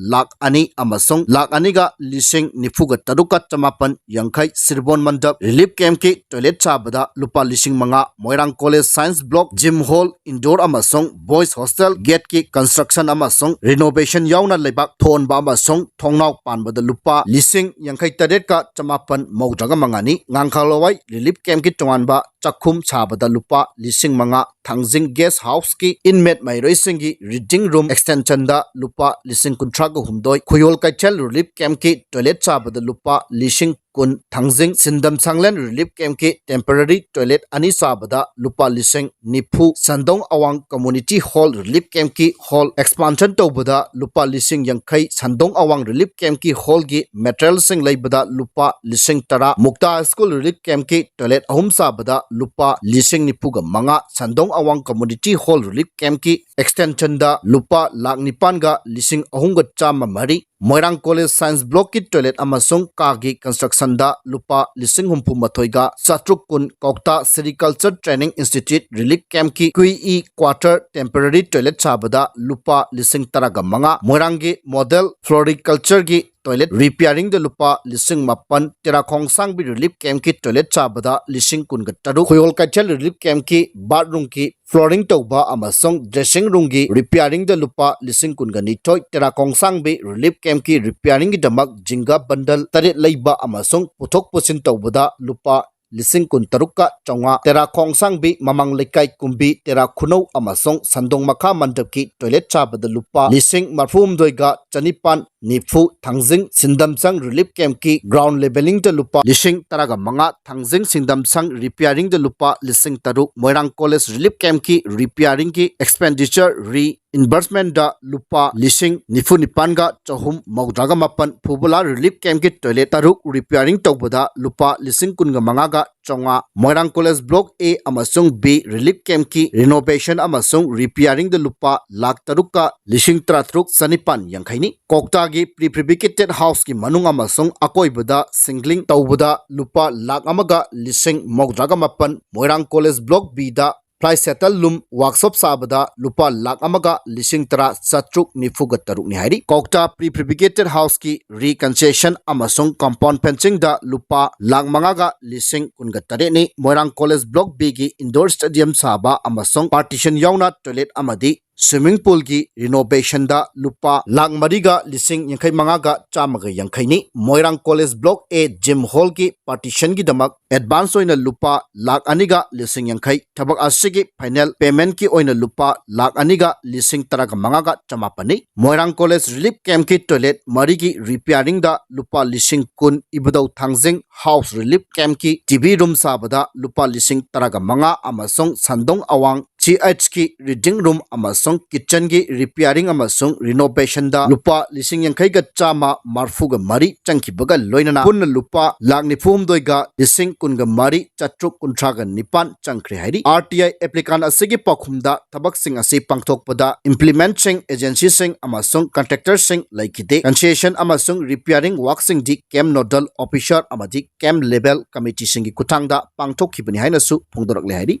ꯂꯥꯈ ꯑꯅꯤ ꯑꯃꯁꯨꯡ ꯂꯥꯈ ꯑꯅꯤꯒ ꯂꯤꯁꯤꯡ ꯅꯤꯐꯨꯒ ꯇꯔꯨꯛꯀ ꯆꯃꯥꯄꯟ ꯌꯥꯡꯈꯩ, ꯁꯤꯔꯕꯣꯟ ꯃꯟꯗꯞ relief camp ꯀꯤ toilet ꯆꯥꯕꯗ ꯂꯨꯄꯥ ꯂꯤꯁꯤꯡ ꯃꯉꯥ, ꯃꯣꯏꯔꯥꯡ college science block, gym hall, indoor ꯑꯃꯁꯨꯡ boys hostel gate ꯀꯤ construction ꯑꯃꯁꯨꯡ renovation ꯌꯥꯎꯅ ꯂꯩꯕꯥꯛ ꯊꯣꯟꯕ ꯑꯃꯁꯨꯡ ꯊꯣꯡꯅꯥꯎ ꯄꯥꯟꯕꯗ ꯂꯨꯄꯥ ꯂꯤꯁꯤꯡ ꯌꯥꯡꯈꯩ ꯇꯔꯦꯠꯀ ꯆꯃꯥꯄꯟ ꯃꯧꯗ꯭ꯔꯥꯒ ꯃꯉꯥꯅꯤ꯫ ꯉꯥꯡꯈꯂꯋꯥꯏ relief camp ꯀꯤ ꯇꯣꯉꯥꯟꯕ ꯆꯥꯛꯈꯨꯝ ꯁꯥꯕꯗ ꯂꯨꯄꯥ ꯂꯤꯁꯤꯡ ꯃꯉꯥ, ꯊꯥꯡꯖꯤꯡ guest house ꯀꯤ inmate ꯃꯍꯩꯔꯣꯏꯁꯤꯡꯒꯤ reading room extension ꯗ ꯂꯨꯄꯥ ꯂꯤꯁꯤꯡ ꯀꯨꯟꯊ꯭ꯔꯥꯒ ꯍꯨꯝꯗꯣꯏ, ꯈꯨꯌꯣꯜ ꯀꯩꯊꯦꯜ relief camp ꯀꯤ toilet ꯆꯥꯕꯗ ꯂꯨꯄꯥ ꯂꯤꯁꯤꯡ ꯀꯨꯟ, ꯊꯥꯡꯖꯤꯡ ꯁꯤꯟꯗꯝ ꯁꯪꯂꯦꯟ relief camp ꯀꯤ temporary toilet ꯑꯅꯤ ꯆꯥꯕꯗ ꯂꯨꯄꯥ ꯂꯤꯁꯤꯡ ꯅꯤꯐꯨ, ꯁꯟꯗꯣꯡ ꯑꯋꯥꯡ community hall relief camp ꯀꯤ hall expansion ꯇꯧꯕꯗ ꯂꯨꯄꯥ ꯂꯤꯁꯤꯡ ꯌꯥꯡꯈꯩ, ꯁꯟꯗꯣꯡ ꯑꯋꯥꯡ relief camp ꯀꯤ hall ꯒꯤ material ꯁꯤꯡ ꯂꯩꯕꯗ ꯂꯨꯄꯥ ꯂꯤꯁꯤꯡ ꯇꯔꯥ, ꯃꯨꯛꯇꯥ school relief camp ꯀꯤ toilet ꯑꯍꯨꯝ ꯆꯥꯕꯗ ꯂꯨꯄꯥ ꯂꯤꯁꯤꯡ ꯅꯤꯐꯨꯒ ꯃꯉꯥ, ꯁꯟꯗꯣꯡ ꯑꯋꯥꯡ community hall relief camp ꯀꯤ extension ꯗ ꯂꯨꯄꯥ ꯂꯥꯈ ꯅꯤꯄꯥꯟꯒ ꯂꯤꯁꯤꯡ ꯑꯍꯨꯝꯒ ꯆꯥꯝꯃ ꯃꯔꯤ, ꯃꯣꯏꯔꯥꯡ college science block ꯀꯤ toilet ꯑꯃꯁꯨꯡ ꯀꯥꯒꯤ construction ꯗ ꯂꯨꯄꯥ ꯂꯤꯁꯤꯡ ꯍꯨꯝꯐꯨ ꯃꯥꯊꯣꯏꯒ ꯆꯥꯇ꯭ꯔꯨꯛ ꯀꯨꯟ, ꯀꯧꯇꯥ sericulture training institute relief camp ꯀꯤ ꯀ꯭ꯌꯨ ꯏ quarter temporary toilet ꯁꯥꯕꯗ ꯂꯨꯄꯥ ꯂꯤꯁꯤꯡ ꯇꯔꯥꯒ ꯃꯉꯥ, ꯃꯣꯏꯔꯥꯡꯒꯤ model floriculture ꯒꯤ toilet repairing ꯗ ꯂꯨꯄꯥ ꯂꯤꯁꯤꯡ ꯃꯥꯄꯟ, ꯇꯦꯔꯥꯈꯣꯡꯁꯥꯡꯕꯤ relief camp ꯀꯤ toilet ꯁꯥꯕꯗ ꯂꯤꯁꯤꯡ ꯀꯨꯟꯒ ꯇꯔꯨꯛ, ꯈꯨꯌꯣꯜ ꯀꯩꯊꯦꯜ relief camp ꯀꯤ bathroom ꯒꯤ flooring ꯇꯧꯕ ꯑꯃꯁꯨꯡ dressing room ꯒꯤ repairing ꯗ ꯂꯨꯄꯥ ꯂꯤꯁꯤꯡ ꯀꯨꯟꯒ ꯅꯤꯊꯣꯏ, ꯇꯦꯔꯥꯈꯣꯡꯁꯥꯡꯕꯤ relief camp ꯀꯤ repairing ꯒꯤꯗꯃꯛ ꯖꯤꯡꯒ bundle ꯇꯔꯦꯠ ꯂꯩꯕ ꯑꯃꯁꯨꯡ ꯄꯨꯊꯣꯛ ꯄꯨꯁꯤꯟ ꯇꯧꯕꯗ ꯂꯨꯄꯥ ꯂꯤꯁꯤꯡ ꯀꯨꯟꯇꯔꯨꯛꯀ ꯆꯥꯝꯃꯉꯥ, ꯇꯦꯔꯥꯈꯣꯡꯁꯥꯡꯕꯤ ꯃꯃꯥꯡ ꯂꯩꯀꯥꯏ ꯀꯨꯝꯕꯤ ꯇꯦꯔꯥ ꯈꯨꯅꯧ ꯑꯃꯁꯨꯡ ꯁꯟꯗꯣꯡ ꯃꯈꯥ ꯃꯟꯗꯞꯀꯤ toilet ꯁꯥꯕꯗ ꯂꯨꯄꯥ ꯂꯤꯁꯤꯡ ꯃꯔꯐꯨꯍꯨꯝꯗꯣꯏꯒ ꯆꯅꯤꯄꯥꯟ, ꯅꯤꯐꯨ, ꯊꯥꯡꯖꯤꯡ ꯁꯤꯟꯗꯝꯁꯪ relief campꯀꯤ ground levelingꯗ ꯂꯨꯄꯥ ꯂꯤꯁꯤꯡ ꯇꯔꯥꯒ ꯃꯉꯥ, ꯊꯥꯡꯖꯤꯡ ꯁꯤꯟꯗꯝꯁꯪ repairingꯗ ꯂꯨꯄꯥ ꯂꯤꯁꯤꯡ ꯇꯔꯨꯛ, ꯃꯣꯏꯔꯥꯡ college relief campꯀꯤ repairingꯒꯤ expenditure reimbursementꯗ ꯂꯨꯄꯥ ꯂꯤꯁꯤꯡ ꯅꯤꯐꯨ ꯅꯤꯄꯥꯟꯒ ꯆꯍꯨꯝ ꯃꯧꯗ꯭ꯔꯥꯒ ꯃꯥꯄꯟ, ꯐꯨꯕꯨꯂꯥ relief campꯀꯤ toilet ꯇꯔꯨꯛ repairing ꯇꯧꯕꯗ ꯂꯨꯄꯥ ꯂꯤꯁꯤꯡ ꯀꯨꯟꯒ ꯃꯉꯥꯒ ꯆꯥꯝꯃꯉꯥ, ꯃꯣꯏꯔꯥꯡ college block A ꯑꯃꯁꯨꯡ B relief campꯀꯤ renovation ꯑꯃꯁꯨꯡ repairingꯗ ꯂꯨꯄꯥ ꯂꯥꯈ ꯇꯔꯨꯛꯀ ꯂꯤꯁꯤꯡ ꯇꯔꯥꯇꯔꯨꯛ ꯆꯅꯤꯄꯥꯟ ꯌꯥꯡꯈꯩꯅꯤ꯫ ꯀꯧꯇꯥꯒꯤ prefabricated houseꯀꯤ ꯃꯅꯨꯡ ꯑꯃꯁꯨꯡ ꯑꯀꯣꯏꯕꯗ shingling ꯇꯧꯕꯗ ꯂꯨꯄꯥ ꯂꯥꯈ ꯑꯃꯒ ꯂꯤꯁꯤꯡ ꯃꯧꯗ꯭ꯔꯥꯒ ꯃꯥꯄꯟ, ꯃꯣꯏꯔꯥꯡ college block Bꯗ fly settle loom workshop ꯁꯥꯕꯗ ꯂꯨꯄꯥ ꯂꯥꯈ ꯑꯃꯒ ꯂꯤꯁꯤꯡ ꯇꯔꯥ ꯆꯥꯇ꯭ꯔꯨꯛ ꯅꯤꯐꯨꯒ ꯇꯔꯨꯛꯅꯤ ꯍꯥꯏꯔꯤ꯫ ꯀꯧꯇꯥ prefabricated houseꯀꯤ reconstruction ꯑꯃꯁꯨꯡ compound fencingꯗ ꯂꯨꯄꯥ ꯂꯥꯈ ꯃꯉꯥꯒ ꯂꯤꯁꯤꯡ ꯀꯨꯟꯒ ꯇꯔꯦꯠꯅꯤ꯫ ꯃꯣꯏꯔꯥꯡ college block Bꯒꯤ indoor stadium ꯁꯥꯕ ꯑꯃꯁꯨꯡ partition ꯌꯥꯎꯅ toilet ꯑꯃꯗꯤ swimming poolꯒꯤ renovationꯗ ꯂꯨꯄꯥ ꯂꯥꯈ ꯃꯔꯤꯒ ꯂꯤꯁꯤꯡ ꯌꯥꯡꯈꯩ ꯃꯉꯥꯒ ꯆꯥꯝꯃꯒ ꯌꯥꯡꯈꯩꯅꯤ꯫ ꯃꯣꯏꯔꯥꯡ college block A gym hallꯒꯤ partitionꯒꯤꯗꯃꯛ advance ꯑꯣꯏꯅ ꯂꯨꯄꯥ ꯂꯥꯈ ꯑꯅꯤꯒ ꯂꯤꯁꯤꯡ ꯌꯥꯡꯈꯩ, ꯊꯕꯛ ꯑꯁꯤꯒꯤ final paymentꯀꯤ ꯑꯣꯏꯅ ꯂꯨꯄꯥ ꯂꯥꯈ ꯑꯅꯤꯒ ꯂꯤꯁꯤꯡ ꯇꯔꯥꯒ ꯃꯉꯥꯒ ꯆꯃꯥꯄꯟꯅꯤ꯫ ꯃꯣꯏꯔꯥꯡ college relief campꯀꯤ toilet ꯃꯔꯤꯒꯤ repairingꯗ ꯂꯨꯄꯥ ꯂꯤꯁꯤꯡ ꯀꯨꯟ, ꯏꯕꯨꯙꯧ ꯊꯥꯡꯖꯤꯡ house relief campꯀꯤ TV room ꯁꯥꯕꯗ ꯂꯨꯄꯥ ꯂꯤꯁꯤꯡ ꯇꯔꯥꯒ ꯃꯉꯥ ꯑꯃꯁꯨꯡ ꯁꯟꯗꯣꯡ ꯑꯋꯥꯡ CHꯀꯤ reading room ꯑꯃꯁꯨꯡ kitchenꯒꯤ repairing ꯑꯃꯁꯨꯡ renovationꯗ ꯂꯨꯄꯥ ꯂꯤꯁꯤꯡ ꯌꯥꯡꯈꯩꯒ ꯆꯥꯝꯃ ꯃꯔꯐꯨꯒ ꯃꯔꯤ ꯆꯪꯈꯤꯕꯒ ꯂꯣꯏꯅꯅ ꯄꯨꯟꯅ ꯂꯨꯄꯥ ꯂꯥꯈ ꯅꯤꯐꯨ ꯍꯨꯝꯗꯣꯏꯒ ꯂꯤꯁꯤꯡ ꯀꯨꯟꯒ ꯃꯔꯤ ꯆꯥꯇ꯭ꯔꯨꯛ ꯀꯨꯟꯊ꯭ꯔꯥꯒ ꯅꯤꯄꯥꯟ ꯆꯪꯈ꯭ꯔꯦ ꯍꯥꯏꯔꯤ꯫ RTI applicant ꯑꯁꯤꯒꯤ ꯄꯥꯎꯈꯨꯝꯗ ꯊꯕꯛꯁꯤꯡ ꯑꯁꯤ ꯄꯥꯡꯊꯣꯛꯄꯗ implementꯁꯤꯡ, agencyꯁꯤꯡ ꯑꯃꯁꯨꯡ contractorꯁꯤꯡ ꯂꯩꯈꯤꯗꯦ꯫ Construction ꯑꯃꯁꯨꯡ repairing workꯁꯤꯡꯗꯤ camp nodal officer ꯑꯃꯗꯤ camp level committeeꯁꯤꯡꯒꯤ ꯈꯨꯠꯊꯥꯡꯗ ꯄꯥꯡꯊꯣꯛꯈꯤꯕꯅꯤ ꯍꯥꯏꯅꯁꯨ ꯐꯣꯡꯗꯣꯔꯛꯂꯦ ꯍꯥꯏꯔꯤ꯫